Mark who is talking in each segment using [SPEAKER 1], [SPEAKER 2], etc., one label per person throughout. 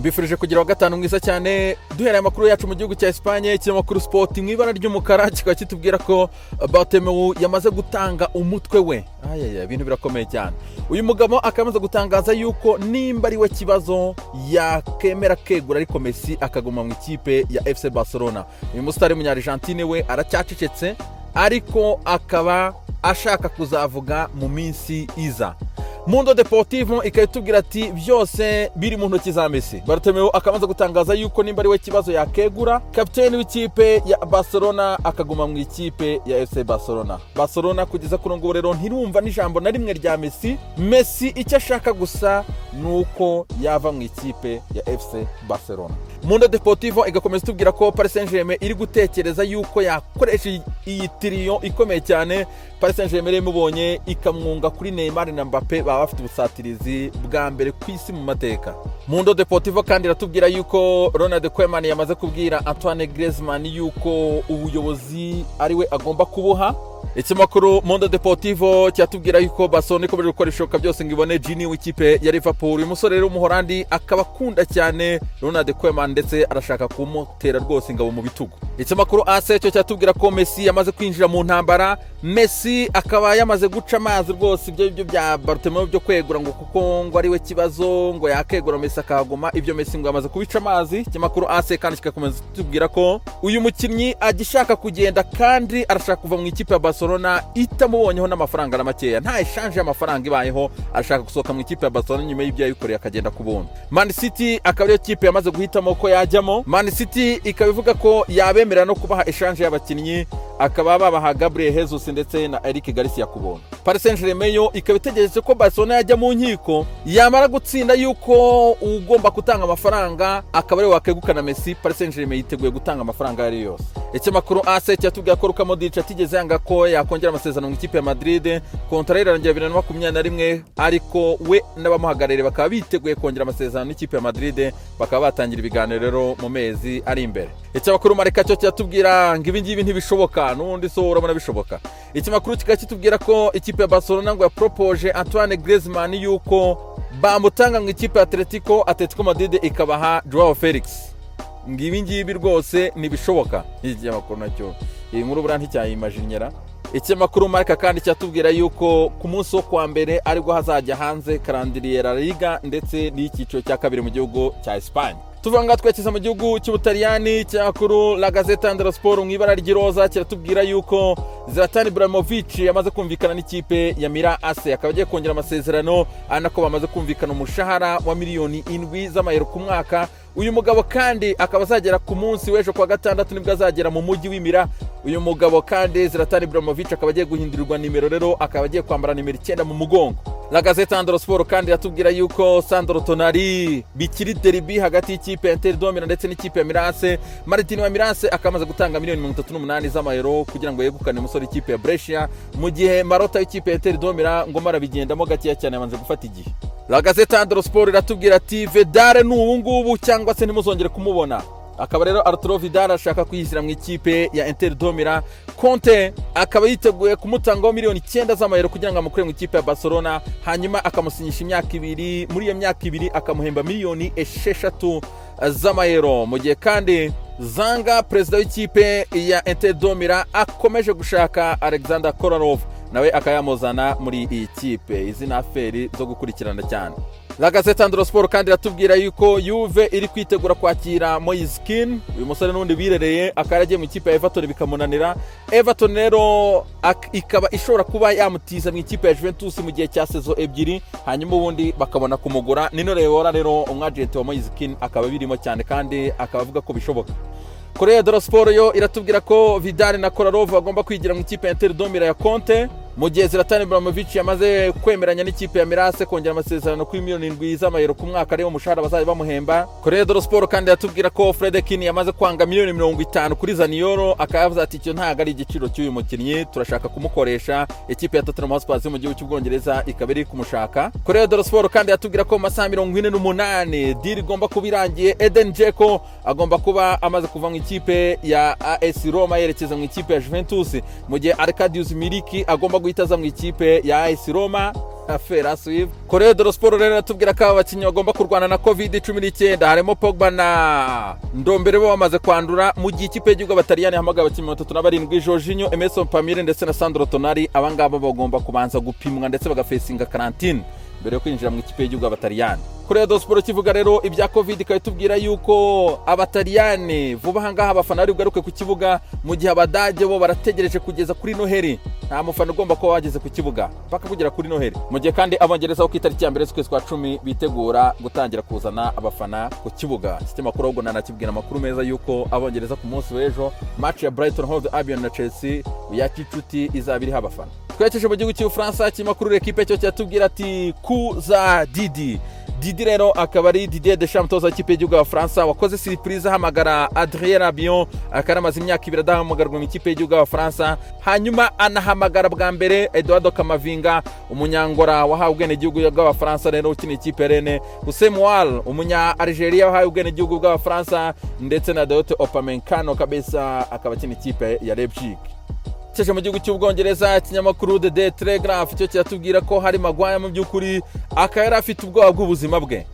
[SPEAKER 1] Mbifurije kugira wa gatanu mwiza cyane. Duhereye amakuru yacu mu gihugu cya Espagne, ikinyamakuru Sport mu ibara ry'umukara kikaba kitubwira ko Bartomeu yamaze gutanga umutwe we. Ayaya, ibintu birakomeye cyane. Uyu mugabo akaba amaze gutangaza yuko nimba ari we kibazo yakemera kegura, ariko Messi akaguma mu ikipe ya FC Barcelona. Uyu musitari w'umunya-Argentine we aracyacecetse, ariko akaba ashaka kuzavuga mu minsi iza. Mundo Deportivo ikaba itubwira ati byose biri mu ntoki za Messi. Bartomeu akaba amaze gutangaza yuko nimba ari we kibazo yakegura, kapiteni w'ikipe ya Barcelona akaguma mu ikipe ya FC Barcelona. Barcelona kugeza kuri ngubu rero ntirumva n'ijambo na rimwe rya Messi. Messi icyo ashaka gusa ni uko yava mu ikipe ya FC Barcelona. Mundo Deportivo igakomeza itubwira ko Paris Saint-Germain iri gutekereza yuko yakoresha iyi trio ikomeye cyane. Paris Saint-Germain rero imubonye ikamwunga kuri Neymar na Mbappe, baba bafite ubusatirizi bwa mbere ku isi mu mateka. Mundo Deportivo kandi iratubwira yuko Ronald Koeman yamaze kubwira Antoine Griezmann yuko ubuyobozi ari we agomba kubuha. Ikinyamakuru Mundo Deportivo kiratubwira yuko Barcelona ikomeje gukora ibishoboka byose ngo ibone Gini w'ikipe ya Liverpool. Uyu musore rero w'umuhorandi akaba akunda cyane Ronald Koeman, ndetse arashaka kumutera rwose ingabo mu bitugu. Ikinyamakuru AS cyo cyatubwira ko Messi yamaze kwinjira mu ntambara. Messi akaba yamaze guca amazi rwose ibyo byo bya Bartomeu byo kwegura, ngo kuko ngo ari we kibazo ngo yakegura Messi akahaguma. Ibyo Messi ngo yamaze kubica amazi. Ikinyamakuru AS kandi kigakomeza kitubwira ko uyu mukinnyi agishaka kugenda, kandi arashaka kuva mu ikipe ya Barcelona itamubonyeho n'amafaranga na makeya. Nta échange y'amafaranga ibayeho, arashaka gusohoka mu ikipe ya Barcelona nyuma y'ibyo yayikoreye, akagenda ku buntu. Man City akaba ariyo kipe yamaze guhitamo ko yajyamo. Man City ikaba ivuga ko yabemerera no kubaha échange y'abakinnyi, akaba babaha Gabriel Jesus ndetse na Eric Garcia ku buntu. Paris Saint-Germain yo ikaba itegereje ko Barcelona yajya mu nkiko, yamara gutsinda yuko ugomba gutanga amafaranga akaba ariwe wakegukana Messi, Paris Saint-Germain yiteguye gutanga amafaranga ayo ari yo yose. Ikinyamakuru AS kiratubwira ko Luka Modric atigeze yanga ko yakongera amasezerano mu ikipe ya Madrid. Kontara ye irarangira 2021, ariko we n'abamuhagarariye bakaba biteguye kongera amasezerano n'ikipe ya Madrid, bakaba batangira ibiganiro rero mu mezi ari imbere. Ikinyamakuru Marca cyo kiratubwira ngo ibi ngibi ntibishoboka, n'ubundi so urabona bishoboka. Ikinyamakuru kikaba kitubwira ko ikipe ya Barcelona ngo yapropoje Antoine Griezmann yuko bamutanga mu ikipe ya Atletico, Atletico Madrid ikabaha Joao Felix. Ngo ibi ngibi rwose ntibishoboka. Iki kinyamakuru nacyo iyi nkuru buriya nticyayimajinyera. Ikinyamakuru Marca kandi cyatubwira yuko ku munsi wo kuwa mbere aribwo hazajya hanze calendrier La Liga ndetse n'icyiciro cya kabiri mu gihugu cya Espagne. Tuva ngaha twerekeza mu gihugu cy'Ubutaliyani. Ikinyamakuru La Gazzetta dello Sport mu ibara ry'iroza kiratubwira yuko Zlatan Ibrahimovic yamaze kumvikana n'ikipe ya Milan AC, akaba agiye kongera amasezerano, ari nako bamaze kumvikana umushahara wa miliyoni 7 z'amayero ku mwaka. Uyu mugabo kandi akaba azagera ku munsi w'ejo kuwa gatandatu, nibwo azagera mu mujyi w'i Milan. Uyu mugabo kandi Zlatan Ibrahimovic akaba agiye guhindurirwa nimero rero, akaba agiye kwambara nimero 9 mu mugongo. La Gazzetta dello Sport kandi iratubwira yuko Sandro Tonali bikiri derby hagati y'ikipe ya Inter de Milan ndetse n'ikipe ya Milan AC. Maldini wa Milan AC akaba amaze gutanga miliyoni 38 z'amayero kugira ngo yegukane umusore w'ikipe ya Brescia, mu gihe Marotta w'ikipe ya Inter de Milan ngo marabigendamo gakeya cyane, yamaze gufata igihe. La Gazzetta dello Sport iratubwira ati Vidal ni ubu ngubu cyangwa se ntimuzongere kumubona. Akaba rero Arturo Vidal ashaka kuyishyira mu ikipe ya Inter de Milan. Conte akaba yiteguye kumutangaho miliyoni 9 z'amayero kugira ngo amukure mu ikipe ya Barcelona, hanyuma akamusinyisha imyaka 2. Muri iyo myaka 2 akamuhemba miliyoni 6 z'amayero, mu gihe kandi Zhang, perezida w'ikipe ya Inter de Milan, akomeje gushaka Alexander Kolarov, nawe akayamuzana muri iyi kipe. Izi ni affaires zo gukurikirana cyane. La Gazzetta dello Sport kandi iratubwira yuko Juve iri kwitegura kwakira Moise Kean. Uyu musore n'ubundi birereye, akaba yaragiye mu ikipe ya Everton bikamunanira. Everton rero ikaba ishobora kuba yamutiza mu ikipe ya Juventus mu gihe cya saison 2, hanyuma ubundi bakabona kumugura. Nino Raiola rero, umwagenti wa Moise Kean, akaba birimo cyane kandi akaba avuga ko bishoboka. Corriere dello Sport yo iratubwira ko Vidal na Kolarov bagomba kwigira mu ikipe ya Inter de Milan ya Conte, mu gihe Zlatan Ibrahimovic yamaze kwemeranya n'ikipe ya Milan AC kongera amasezerano kuri miliyoni 7 z'amayero ku mwaka, ariyo mushahara bazajya bamuhemba. Corriere dello Sport kandi iratubwira ko Friedkin yamaze kwanga miliyoni 50 kuri Zaniolo, akaba yavuze ati icyo ntabwo ari igiciro cy'uyu mukinnyi, turashaka kumukoresha. Ikipe ya Tottenham Hotspur yo mu gihugu cy'Ubwongereza ikaba iri kumushaka. Corriere dello Sport kandi iratubwira ko mu masaha 48 deal igomba kuba irangiye. Edin Dzeko agomba kuba amaze kuva mu ikipe ya AS Roma yerekeza mu ikipe ya Juventus, mu gihe Arkadiusz Milik agomba guhita aza mu ikipe ya AS Roma. Affaire à suivre. Corriere dello Sport rero iratubwira ko aba bakinnyi bagomba kurwana na COVID-19, harimo Pogba na Ndombele bo bamaze kwandura, mu gihe ikipe y'igihugu Abataliyani yahamagaye abakinnyi 37: Jorginho, Emerson Palmieri ndetse na Sandro Tonali. Aba ngaba bagomba kubanza gupimwa ndetse bagafacinga quarantine mbere yo kwinjira mu ikipe y'igihugu Abataliyani. Corriere dello Sport kivuga rero ibya COVID, ikaba itubwira yuko Abataliyani vuba aha ngaha abafana bari bugaruke ku kibuga, mu gihe Abadage bo barategereje kugeza kuri Noheli, nta mufana ugomba kuba wageze ku kibuga mpaka kugera kuri Noheli, mu gihe kandi Abongereza bo ku itariki ya 1 z'ukwezi kwa 10 bitegura gutangira kuzana abafana ku kibuga. Iki kinyamakuru ahubwo nanakibwira amakuru meza yuko Abongereza ku munsi w'ejo match ya Brighton Hove Albion na Chelsea ya gicuti izaba iriho abafana. Twerekeje mu gihugu cy'Ubufaransa, ikinyamakuru L'Equipe cyo kiratubwira ati kuza Didi. Didi rero akaba ari Didier Deschamps, umutoza w'ikipe y'igihugu y'Abafaransa, wakoze surprise ahamagara Adrien Rabiot, akaba yaramaze imyaka 2 adahamagarwa mu ikipe y'igihugu y'Abafaransa. Hanyuma anahamagara bwa mbere Eduardo Camavinga, Umunyangora wahawe ubwenegihugu bw'Abafaransa rero ukina ikipe ya Rennes, Houssem Aouar, umunya Algeria wahawe ubwenegihugu bw'Abafaransa, ndetse na Dayot Upamecano kabisa, akaba akina ikipe ya Leipzig. Cyeje mu gihugu cy'Ubwongereza, ikinyamakuru The Daily Telegraph cyo kiratubwira ko hari Maguire mu by'ukuri akaba yari afite ubwoba bw'ubuzima bwe,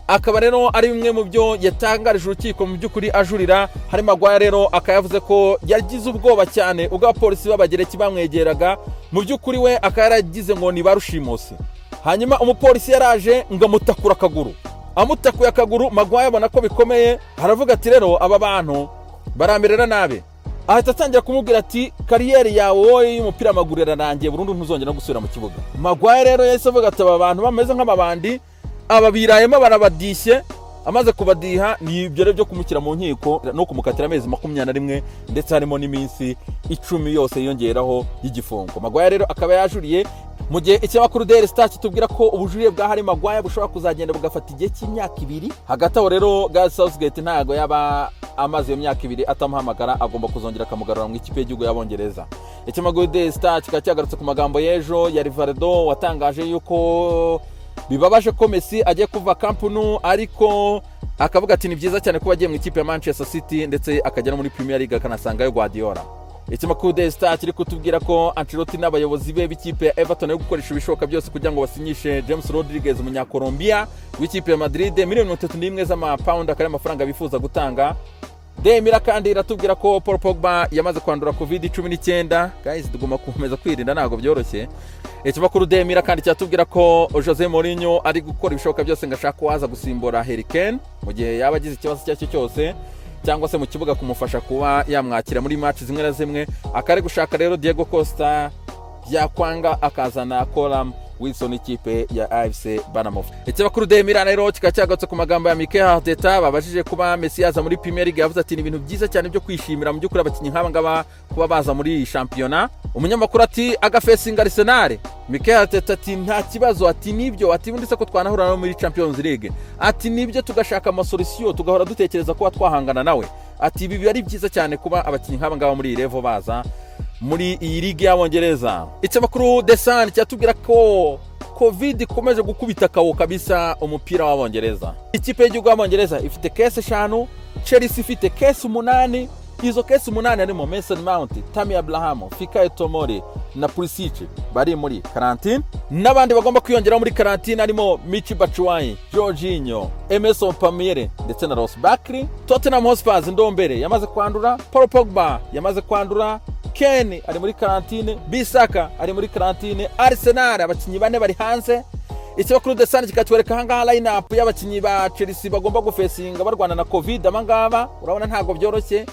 [SPEAKER 1] akaba rero ari bimwe mu byo yatangarije urukiko mu by'ukuri ajurira. Hari Maguire rero akaba yavuze ko yagize ubwoba cyane ubwo abapolisi b'Abagereki bamwegeraga, mu by'ukuri we akaba yaragize ngo ni ba rushimusi. Hanyuma umupolisi yaraje ngo amutakura akaguru, amutakuye akaguru Maguire abona ko bikomeye, aravuga ati: "Rero aba bantu baramerera nabi." Ahita atangira kumubwira ati: "Carrière yawe wowe y'umupira w'amaguru irarangiye burundu, ntuzongera no gusubira mu kibuga." Maguire rero yahise avuga ati: "Aba bantu bameze nk'amabandi, aba birayemo barabadishye." Amaze kubadiha, ni ibyo rero byo kumushyira mu nkiko no kumukatira amezi 21, ndetse harimo n'iminsi 10 yose yiyongeraho y'igifungo. Maguire rero akaba yajuriye, mu gihe ikinyamakuru Daily Star kitubwira ko ubujurire bwa Harry Maguire bushobora kuzagenda bugafata igihe cy'imyaka 2. Hagati aho rero Gareth Southgate ntabwo yaba amaze iyo myaka 2 atamuhamagara, agomba kuzongera akamugarura mu ikipe y'igihugu y'Abongereza. Ikinyamakuru Daily Star kikaba cyagarutse ku magambo y'ejo ya Rivaldo, watangaje yuko bibabaje ko Messi agiye kuva Camp Nou, ariko akavuga ati ni byiza cyane kuba agiye mu ikipe ya Manchester City, ndetse akajya no muri Premier League akanasangayo Guardiola. Ikinyamakuru Daily Star kiri kutubwira ko Ancelotti n'abayobozi be b'ikipe ya Everton bari gukoresha ibishoboka byose kugira ngo basinyishe James Rodriguez, Umunyakolombiya w'ikipe ya Madrid, miliyoni 31 z'amapawundi akaba ari amafaranga bifuza gutanga. Demira kandi iratubwira ko Paul Pogba yamaze kwandura COVID-19. Guys, tugomba gukomeza kwirinda, ntabwo byoroshye. Ikinyamakuru Demira kandi kiratubwira ko Jose Mourinho ari gukora ibishoboka byose ngo ashake uwaza gusimbura Harry Kane mu gihe yaba agize ikibazo icyo ari cyo cyose, cyangwa se mu kibuga kumufasha kuba yamwakira muri match zimwe na zimwe. Akaba ari gushaka rero Diego Costa, byakwanga akazana Callum Wilson, ikipe ya AFC Bournemouth. Ikinyamakuru Demira rero kikaba cyagarutse ku magambo ya Mikel Arteta babajije kuba Messi yaza muri Premier League. Yavuze ati: "Ni ibintu byiza cyane byo kwishimira mu by'ukuri abakinnyi nk'aba ngaba kuba baza muri iyi shampiyona." Umunyamakuru ati: "Agafacinga Arsenal?" Mikel Arteta ati: "Nta kibazo." Ati: "Nibyo." Ati: "Ubundi se ko twanahura nawe muri Champions League?" Ati: "Nibyo, tugashaka amasolution, tugahora dutekereza kuba twahangana nawe." Ati: "Ibi biba ari byiza cyane kuba abakinnyi nk'aba ngaba muri iyi level baza muri iyi ligue y'Abongereza." Ikinyamakuru The Sun kiratubwira ko COVID ikomeje gukubita kawo kabisa umupira w'Abongereza. Ikipe y'igihugu y'Abongereza ifite case 5, Chelsea ifite case 8. Izo case 8 harimo Mason Mount, Tammy Abraham, Fikayo Tomori na Pulisic bari muri quarantine, n'abandi bagomba kwiyongeraho muri quarantine harimo Michy Batshuayi, Jorginho, Emerson Palmieri ndetse na Ross Barkley. Tottenham Hotspur, Ndombele yamaze kwandura, Paul Pogba yamaze kwandura, Kane ari muri quarantine, Bissaka ari muri quarantine. Arsenal abakinnyi bane bari hanze. Ikinyamakuru The Sun kikatwereka ahangaha line up y'abakinnyi ba Chelsea bagomba gufacinga barwana na COVID. Abangaba urabona ntabwo byoroshye.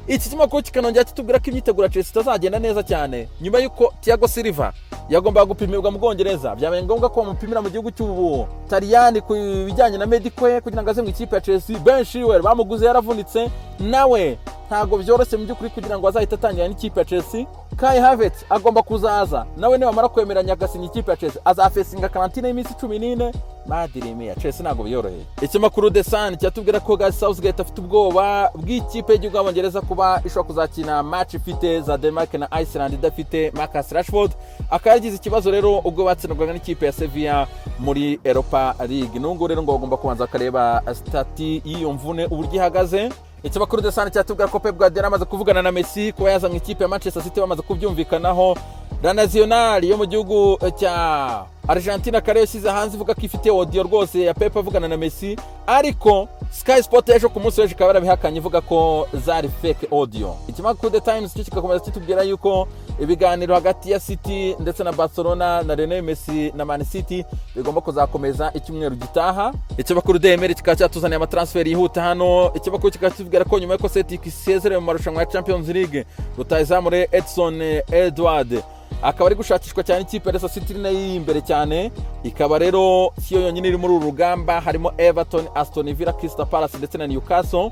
[SPEAKER 1] Iki kinyamakuru kikanongera kitubwira ko imyiteguro ya Chelsea itazagenda neza cyane nyuma y'uko Thiago Silva yagombaga gupimirwa mu Bwongereza, byabaye ngombwa ko bamupimira mu gihugu cy'ubu Taliyani ku bijyanye na medical ye kugira ngo aze mu ikipe ya Chelsea. Ben Chilwell bamuguze yaravunitse, nawe ntabwo byoroshye mu by'ukuri kugira ngo azahite atangira n'ikipe ya Chelsea. Kai Havertz agomba kuzaza nawe, nibamara kwemeranya agasinya ikipe ya Chelsea azafacinga quarantine y'iminsi 14. Madre mia, Chelsea ntabwo byoroheye. Ikinyamakuru The Sun kiratubwira ko Gareth Southgate afite ubwoba bw'ikipe y'igihugu y'Abongereza kuba ishobora kuzakina match ifite za Denmark na Iceland idafite Marcus Rashford, akaba yagize ikibazo rero ubwo batsindwaga n'ikipe ya Sevilla muri Europa League. N'ubu rero ngo bagomba kubanza bakareba status y'iyo mvune uburyo ihagaze. Ikinyamakuru The Sun cyatubwira ko Pep Guardiola amaze kuvugana na Messi kuba yazanywe ikipe ya Manchester City, bamaze kubyumvikanaho. La Nacional yo mu gihugu cya Argentina kare yashyize hanze ivuga ko ifite audio rwose ya Pep avugana na Messi, ariko Sky Sport ejo ku munsi w'ejo ikaba yarabihakanye, ivuga ko zari fake audio. Ikinyamakuru The Times cyo kigakomeza kitubwira yuko ibiganiro hagati ya City ndetse na Barcelona na Lionel Messi na Man City bigomba kuzakomeza icyumweru gitaha. Ikinyamakuru DMR kikaba cyatuzaniye amatransfer yihuta hano. Ikinyamakuru kikaba kitubwira ko nyuma y'uko Celtic isezerewe mu marushanwa ya Champions League, rutahizamu Odsonne Edouard akaba ari gushakishwa cyane ikipe ya Leicester City nayo iri imbere cyane. Ikaba rero siyo yonyine iri muri uru rugamba, harimo Everton, Aston Villa, Crystal Palace ndetse na Newcastle.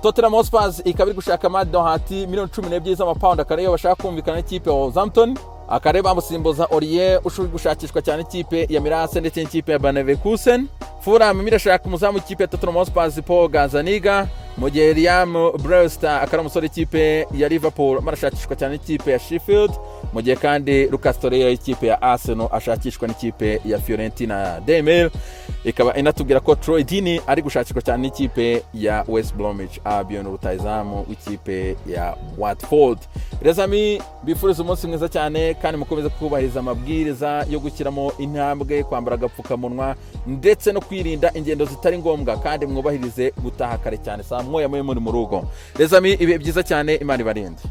[SPEAKER 1] Tottenham Hotspur ikaba iri gushaka Matt Doherty, miliyoni 12 z'amapawundi, akaba ariyo bashaka kumvikana n'ikipe ya Southampton, akaba ariyo bamusimbuza Aurier ushobora gushakishwa cyane ikipe ya Milan ndetse n'ikipe ya Bayer Leverkusen. Fulham irashaka umuzamu w'ikipe ya Tottenham Hotspur, Paul Gazzaniga, mu gihe Liam Brewster akaba ari umusore w'ikipe ya Liverpool arashakishwa cyane n'ikipe ya Sheffield, mu gihe kandi Lucas Torreira y'ikipe ya Arsenal ashakishwa n'ikipe ya Fiorentina. Demail ikaba inatubwira ko Troy Deeney ari gushakishwa cyane n'ikipe ya West Bromwich Albion, rutahizamu w'ikipe ya Watford. Les amis, bifuriza umunsi mwiza cyane kandi mukomeze kubahiriza amabwiriza yo gushyiramo intambwe, kwambara agapfukamunwa ndetse no kwirinda ingendo zitari ngombwa, kandi mwubahirize gutaha kare cyane, saa moya mube muri mu rugo. Les amis, ibihe byiza cyane, Imana ibarinde.